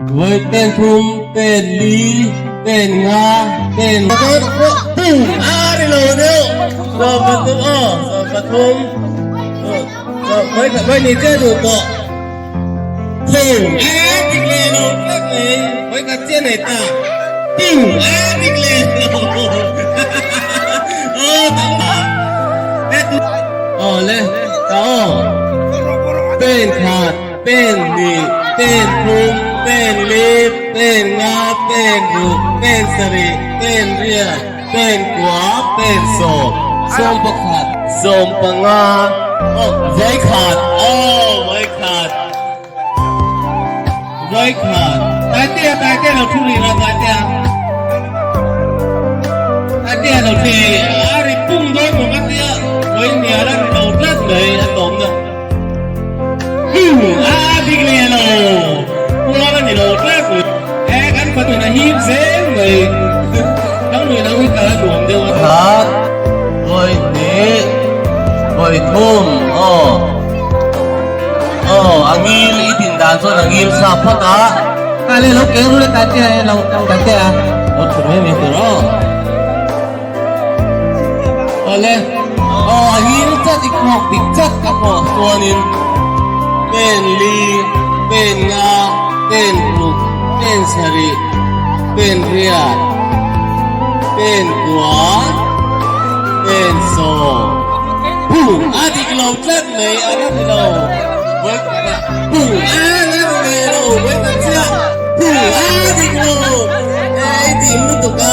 Vawi pen thum, pen li, pen nga, pen pum a ri lo deuh. 13 aw, 13. Vawi khat vawi ni chiah duh tawh. Pum a dik leh lo tlat mai. Vawi khat chiah nei ta. Pum a dik leh lo. Aw tam ta. Aw le, ta aw. Pen khat. Pen hnih, pen thum, pen li, pen nga, pen ruk, pen sarih, pen riat, pen kua, pen sawm, sawm pakhat, sawm panga, aw vawikhat, aw vawikhat, vawikhat, Taitea, Taitea lo thu rih lo, Taitea, Taitea lo thi, a ri pung dawn bawk a tia, vawihnial a ri lo tlat mai a tawmna. A dik leh lo kual a ni lo tlat mai e kan fatu in a hip zel mai kan lui lo hi kal a nuam deuh a. Khat vawi hnih vawi thum aw aw a ngil i din dan chuan a ngil sa phawt a. Ka le lo keng ru le ta te a lo ta te a lo thut mai mai tur aw. Awle, aw a hil chat i khawk dik chat ka pawh chuanin pen li, pen nga, pen ruk, pen sarih, pen riat, pen kua, pen sawm. Huh! A dik lo tlat mai, a la ni lo. Huh! A la ni ve lo, vawi khat chiah. Huh! A dik lo. I tih lutuk a.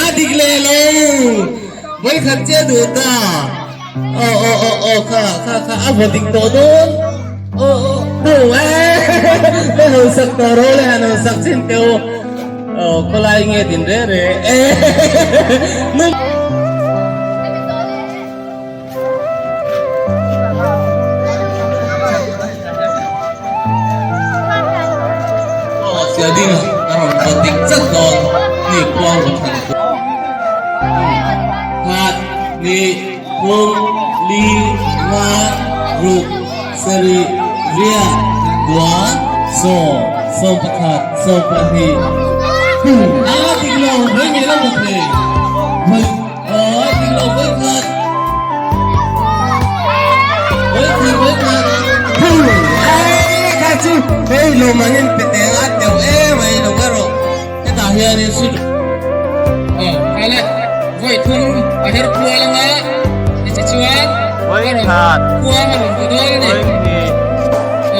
A dik leh lo vawikhat chiah duh ta aw aw aw aw kha kha kha a vaw dik tawh dawn aw aw aw le ho sak tawh ro le han ho sak chin teh u aw khawlai nge din re re e Aw sia ding a rawn vaw dik chat dawn ni kuang vaw than khat hnih thum li nga ruk sarih riat kua sawm 11 12 a dik lo mai ngei lo bawk thei. Aw dik lo vawi khat. Vawi khat vawi khat. Hu ai kha chu hei lo mangin pe teng a teuh em mai lo ka rawh. Hetah hianin su Aw kha le vawi thum a her kual anga ti chuan Vawi khat. Kuang a rawn bu dawn a ni. Vawi hnih.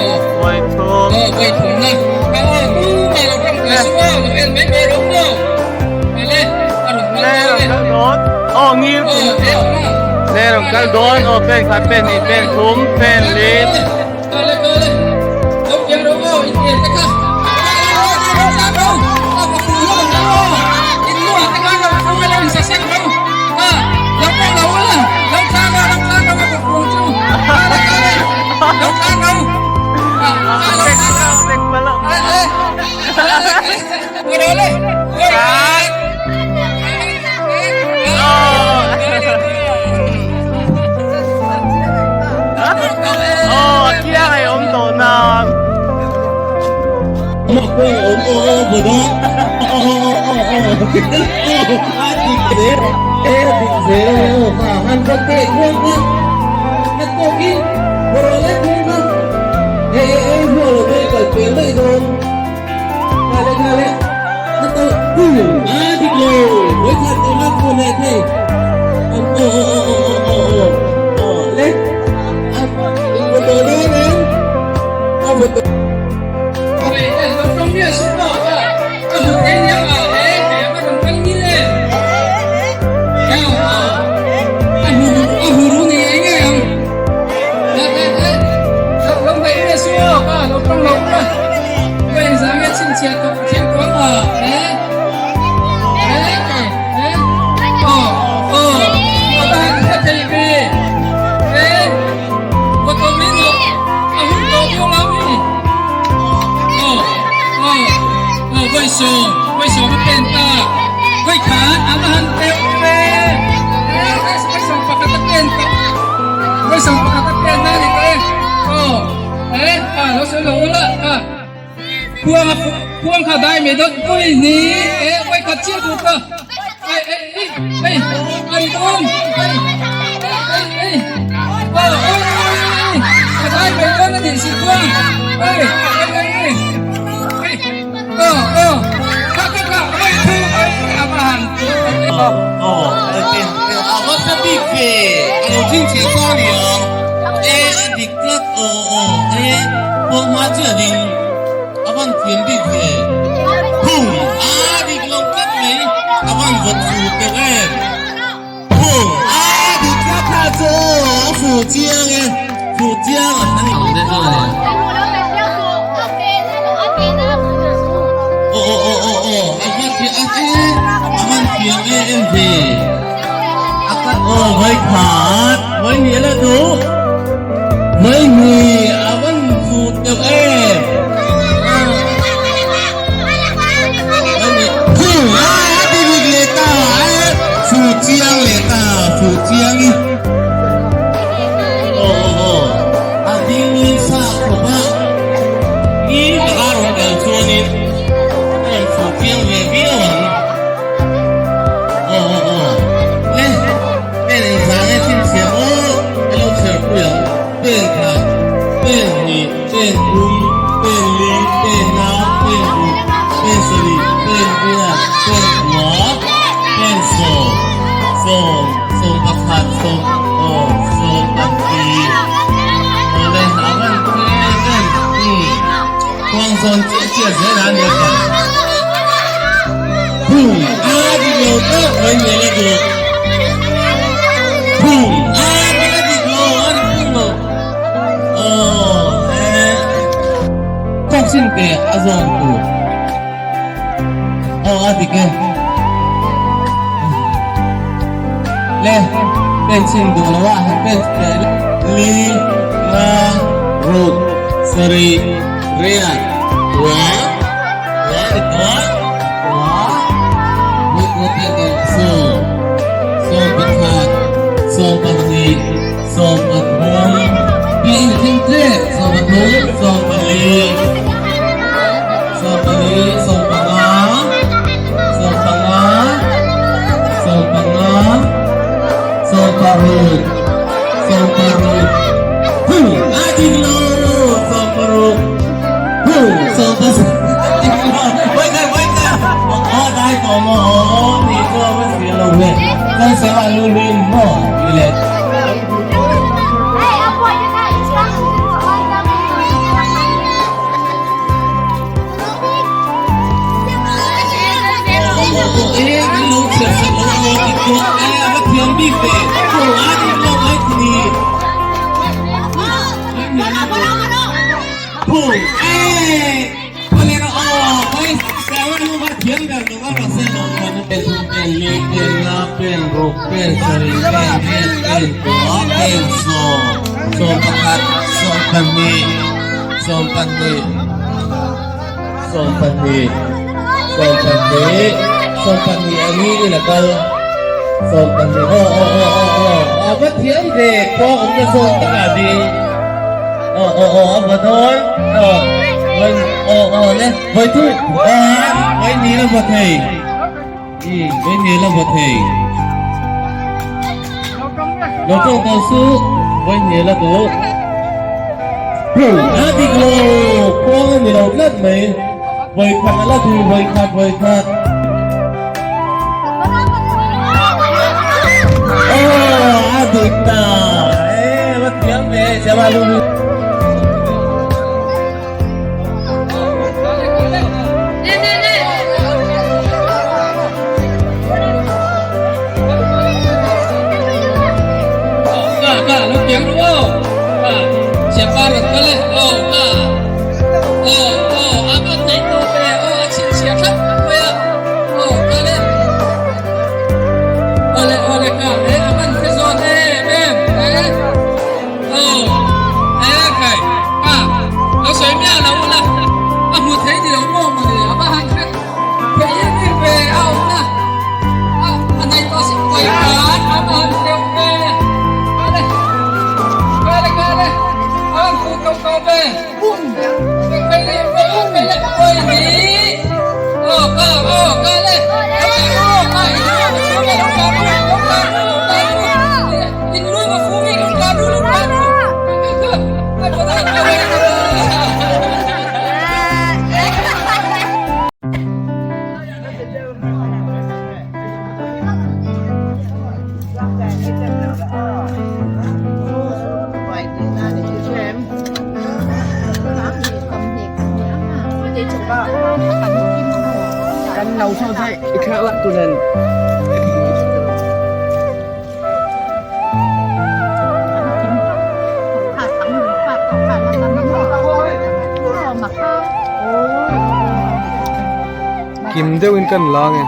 Aw. Vawi thum. Aw vawi thum na. Kha aw tu mah lo ram kuai su aw lo en mai mai rawh maw. Kha le a rawn kal Le dawn rawn e. kal dawn. Aw ngil Aw kum. e aw. Le rawn kal dawn. Aw pen khat pen hnih pen thum pen li. Kha le kha le. Lo kiang rawh aw in en te kha. bu dawn aw aw aw aw a dik zel e a dik zel e aw kha han va teh kuang kha na tawkin bawrh lai kuang kha e e e hmuh lo daih kal pel daih dawn kha le kha le a to a dik lo vawikhat lo la khu leh thei aw aw aw aw aw aw aw le a va to dawn em a va to Vawi aw aw le vawi thu vawi hnih la vaw thei umm vawi hnih la vaw thei lo tawng tawh suh vawi hnih la duh a dik lo khuang a ni lo tlat mai vawi khat a la duh vawi khat vawi khat aw a dik ta e va thiam ve chama lu Kim deuhin kan la nge.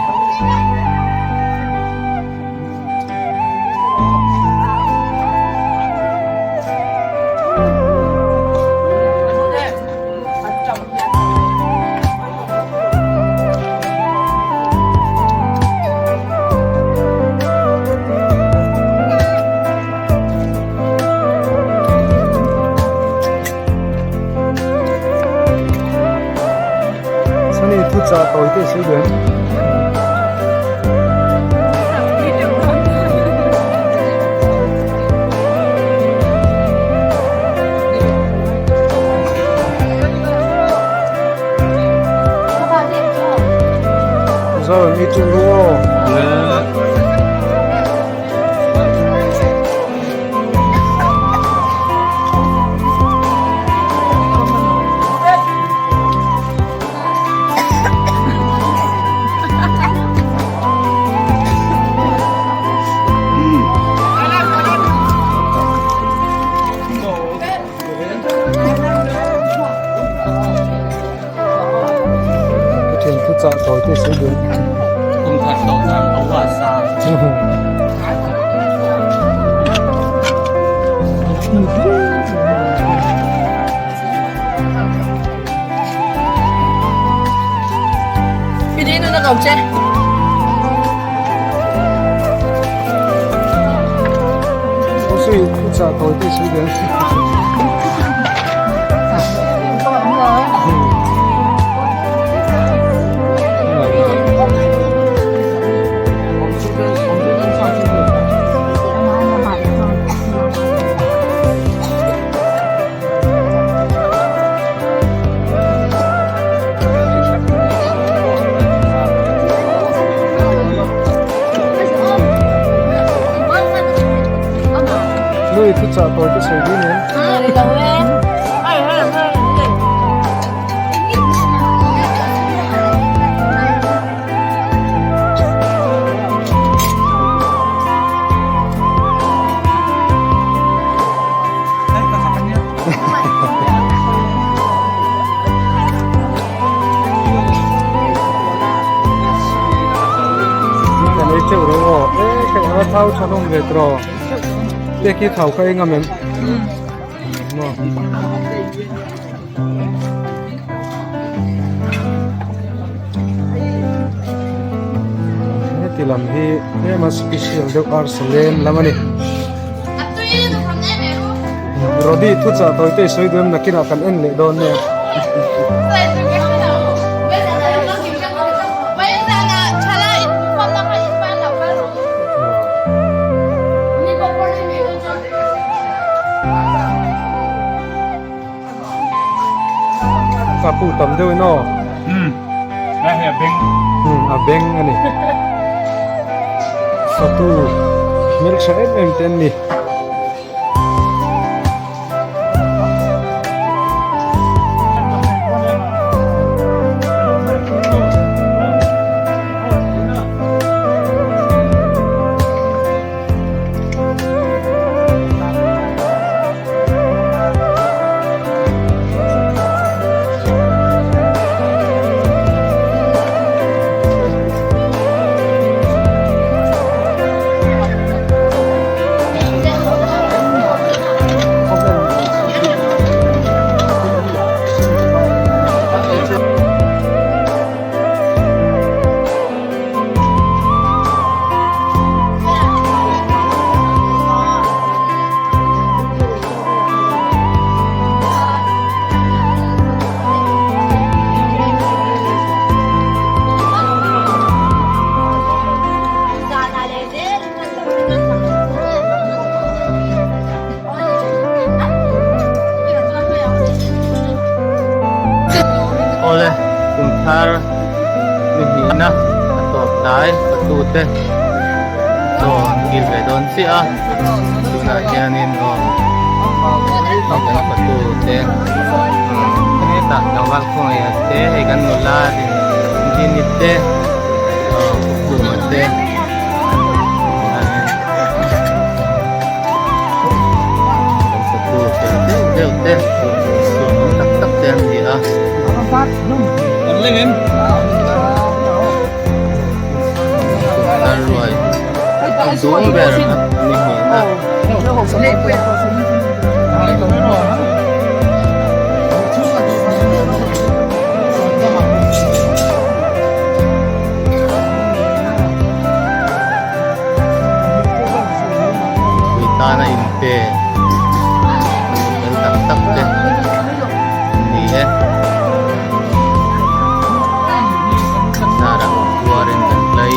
Sani thu chah tawi te si duh em? Zo mi chu ru aw. Ka thian thu chah tawi te si dun. Kum khat tawh chuan a uah sang. Sui thu chah tawi te si dun. Nui thu chah tawi te sawi dun em? Kan ei teuh ro aw e hei a thau tha hlawm ve tawh te khi thau kha eng ang em maw. Heti lam hi tlema special deuh arsa lem lam a ni. Rody thuchah tawite sawi duh em nakinah kan en leh dawn nia. Kapu tam deuh in aw. Um a beng. Um a beng a ni. Fatu hmeltha em em te an ni. Awle kum thar ni hnihna a tawp tlai fatu te chaw an kil ve dawn chiah a tunah hianin aw kan fatu te hetah tlangval khawngaih te hei kan nula dini te aw khuma te. Deuh deuh te sum tak tak te an ni a. Tar ruai dung ber ni hmel a. Pui tana inpe fel tak tak te an ni e. Zarah tuarin kan tlai.